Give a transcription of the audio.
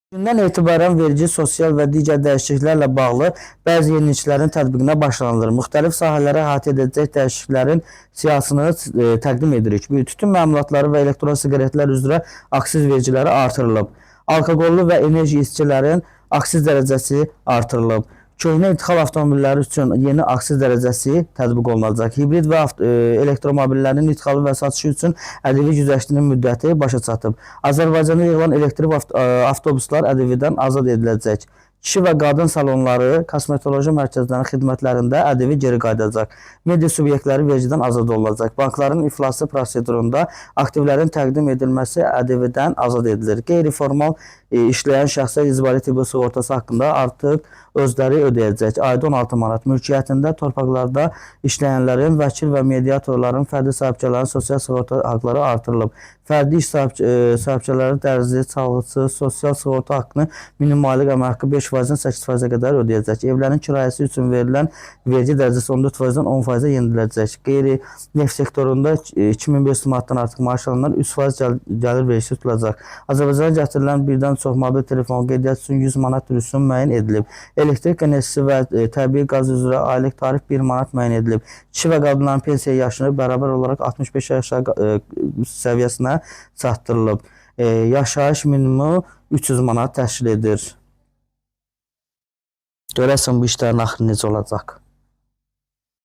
Gündən etibarən vergi, sosial və digər dəyişikliklərlə bağlı bəzi yeniliklərin tətbiqinə başlanılır. Müxtəlif sahələrə əhatə edəcək dəyişikliklərin siyahısını təqdim edirik. Tütün məmulatları və elektron siqaretlər üzrə aksiz vergiləri artırılıb. Alkoqollu və enerji içkilərin aksiz dərəcəsi artırılıb. Köhnə idxal avtomobilləri üçün yeni aksiz dərəcəsi tətbiq olunacaq. Hibrid və elektromobillərin idxalı və satışı üçün ƏDV güzəştinin müddəti başa çatıb. Azərbaycanda yığılan elektrik avtobuslar ƏDV-dən azad ediləcək. Kişi və qadın salonları, kosmetoloji mərkəzlərinin xidmətlərində ƏDV geri qayıdacaq. Media subyektləri vergidən azad olunacaq. Bankların iflası prosedurunda aktivlərin təqdim edilməsi ƏDV-dən azad edilir. Qeyri-formal işləyən şəxslər icbari tibbi sığortası haqqında artıq özləri ödəyəcək. Ayda 16 manat. Mülkiyyətində torpaqlarda işləyənlərin, vəkil və mediatorların, fərdi sahibkarların sosial sığorta haqları artırılıb. Fərdi iş sahibkarları dərzi, çalğıçı, sosial sığorta haqqını minimum aylıq əmək haqqı 5%-dən 8%-ə qədər ödəyəcək. Evlərin kirayəsi üçün verilən vergi dərəcəsi 14%-dən 10%-ə yeniləcək. Qeyri-neft sektorunda 2500 manatdan artıq maaş alanlar 3% gəlir vergisi tutulacaq. Azərbaycana gətirilən birdən çox mobil telefon qeydiyyat üçün 100 manat rüsum müəyyən edilib. Elektrik enerjisi və təbii qaz üzrə aylıq tarif 1 manat müəyyən edilib. Kişi və qadınların pensiya yaşını bərabər olaraq 65 yaş səviyyəsinə çatdırılıb. Yaşayış minimumu 300 manat təşkil edir. Görəsən bu işlərin axırı necə olacaq?